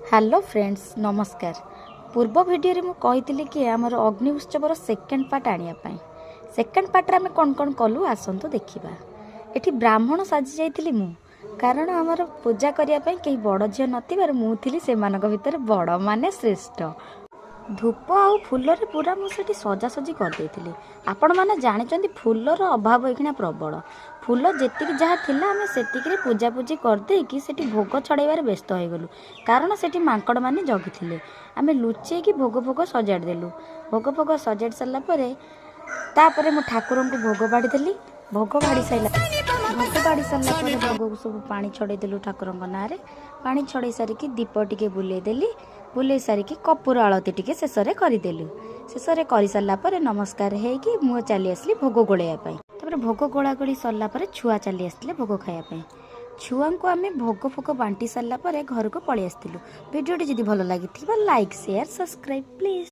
Hello friends, ନମସ୍କାର। ପୂର୍ବ ଭିଡ଼ିଓରେ ମୁଁ କହିଥିଲି କି ଆମର ଅଗ୍ନି ଉତ୍ସବର ସେକେଣ୍ଡ ପାର୍ଟ ଆଣିବା ପାଇଁ। ସେକେଣ୍ଡ ପାର୍ଟରେ ଆମେ କ'ଣ କ'ଣ କଲୁ, ଆସନ୍ତୁ ଦେଖିବା। ଏଠି ବ୍ରାହ୍ମଣ ସାଜି ଯାଇଥିଲି ମୁଁ, କାରଣ ଆମର ପୂଜା କରିବା ପାଇଁ କେହି ବଡ଼ ଝିଅ ନଥିବାରୁ ମୁଁ ଥିଲି ସେମାନଙ୍କ ଭିତରେ ବଡ଼, ମାନେ ଶ୍ରେଷ୍ଠ। ଧୂପ ଆଉ ଫୁଲରେ ପୁରା ମୁଁ ସେଠି ସଜାସଜି କରିଦେଇଥିଲି। ଆପଣମାନେ ଜାଣିଛନ୍ତି, ଫୁଲର ଅଭାବ ଏଇଖିଣା ପ୍ରବଳ। ଫୁଲ ଯେତିକି ଯାହା ଥିଲା, ଆମେ ସେତିକିରେ ପୂଜାପୂଜି କରିଦେଇକି ସେଠି ଭୋଗ ଛଡ଼େଇବାରେ ବ୍ୟସ୍ତ ହେଇଗଲୁ, କାରଣ ସେଠି ମାଙ୍କଡ଼ମାନେ ଜଗିଥିଲେ। ଆମେ ଲୁଚେଇକି ଭୋଗ ଫୋଗ ସଜାଡ଼ି ଦେଲୁ। ଭୋଗ ଫୋଗ ସଜାଡ଼ି ସାରିଲା ପରେ, ତାପରେ ମୁଁ ଠାକୁରଙ୍କୁ ଭୋଗ ବାଢ଼ିଦେଲି। ଭୋଗ ବାଢ଼ି ସାରିଲା ପରେ ଭୋଗକୁ ସବୁ ପାଣି ଛଡ଼େଇ ଦେଲୁ ଠାକୁରଙ୍କ ନାଁରେ। ପାଣି ଛଡ଼େଇ ସାରିକି ଦୀପ ଟିକେ ବୁଲେଇ ଦେଲି। ବୁଲେଇ ସାରିକି କର୍ପୂର ଆଳତି ଟିକେ ଶେଷରେ କରିଦେଲୁ। ଶେଷରେ କରିସାରିଲା ପରେ ନମସ୍କାର ହେଇକି ମୁଁ ଚାଲି ଆସିଲି ଭୋଗ ଗୋଳେଇବା ପାଇଁ। ତାପରେ ଭୋଗ ଗୋଳାଗୋଳି ସରିଲା ପରେ ଛୁଆ ଚାଲି ଆସିଥିଲେ ଭୋଗ ଖାଇବା ପାଇଁ। ଛୁଆଙ୍କୁ ଆମେ ଭୋଗ ଫୋଗ ବାଣ୍ଟି ସାରିଲା ପରେ ଘରକୁ ପଳେଇ ଆସିଥିଲୁ। ଭିଡ଼ିଓଟି ଯଦି ଭଲ ଲାଗିଥିବ, ଲାଇକ୍, ସେୟାର, ସବସ୍କ୍ରାଇବ୍ ପ୍ଲିଜ୍।